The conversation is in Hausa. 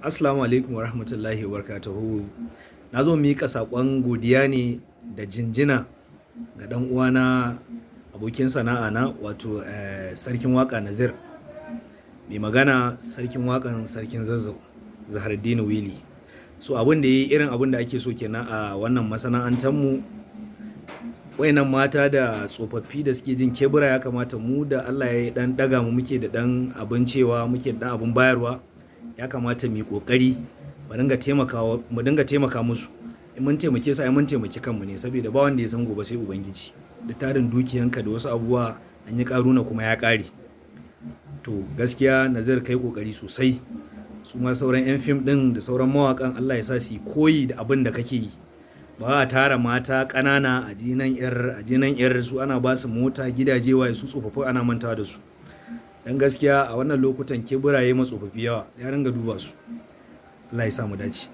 Assalamu alaikum wa rahmatullahi wa barakatuhu. Na zo miƙa saƙon godiya ne da jinjina ga ɗan uwana, abokin sana'a na, wato Sarkin Waƙa Nazir. Mai magana Sarkin Waƙan Sarkin Zazzau, Zahraddeen Wili. So abin da yayi irin abin da ake so kenan a wannan masana'antar mu. Wayannan mata da tsofaffi da suke jin kebura, ya kamata mu da Allah ya dan daga mu, muke da dan abin cewa, muke da dan abin bayarwa, ya kamata mu yi kokari mu dinga taimaka musu. In mun taimake su, ai mun taimaki kanmu ne, saboda ba wanda ya san gobe sai Ubangiji. Da tarin dukiyanka da wasu abubuwa, an yi karuna kuma ya kare. To gaskiya Nazir, kai kokari sosai. Su ma sauran 'yan fim din da sauran mawakan, Allah ya sa su yi koyi da abin da kake yi. Ba a tara mata ƙanana a jinan yar a jinan yar su, ana ba su mota, gidaje, waye, su tsofaffin ana mantawa da su. Dan gaskiya a wannan lokutan keburaye ma tsofaffi yawa, ya ringa duba su. Allah ya sa mu dace.